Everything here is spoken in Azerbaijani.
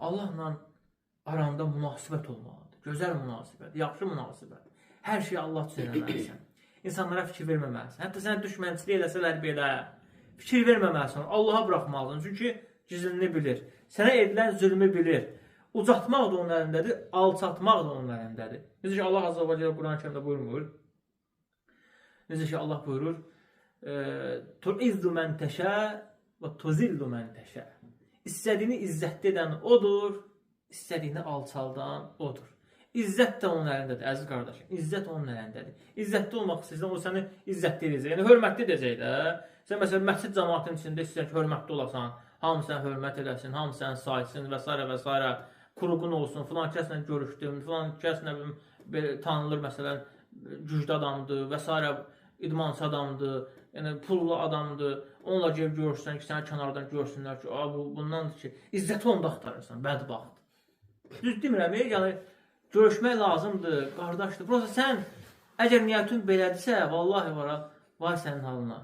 Allahla aranda münasibət olmalıdır. Gözəl münasibət, yaxşı münasibət. Hər şeyi Allah üçün eləməlisən. İnsanlara fikir verməməlisən. Hətta sənə düşmənçilik eləsələr belə fikir verməməlisən. Allaha buraxmalısan. Çünki gizlini bilir. Sənə edilən zülmü bilir. Ucatmaq da onun əlindədir, alçatmaq da onun əlindədir. Necə ki Allah Azza və Cəllə Quran-ı Kərimdə buyurmur. Necə ki Allah buyurur: "Tuizzu men təşə və tuzillu men təşə." İstədiyini izzətli edən odur, istədiyini alçaldan odur. İzzət də onun əlindədir, əziz qardaşım. İzzət onun əlindədir. İzzətli olmaq istəyirsən, o səni izzətli edəcək. Yəni hörmətli edəcək də. Sən məsələn məscid cəmaatının içində istəyirsən ki, hörmətli olasan, hamı sənə hörmət eləsin, hamı səni saysın və s. və s. Kuruqun olsun, filan kəslə görüşdüm, filan kəslə belə tanınır məsələn, güclü adamdır və s. İdmançı adamdır, yəni pullu adamdır. Onunla gedib görüşsən ki, səni kənardan görsünlər ki, a bu bundandır ki, izzəti onda axtarırsan, bədbəxt. Düz demirəm, yəni görüşmək lazımdır, qardaşdır. Prosta sən əgər niyyətin belədirsə, vallahi vara, vay sənin halına.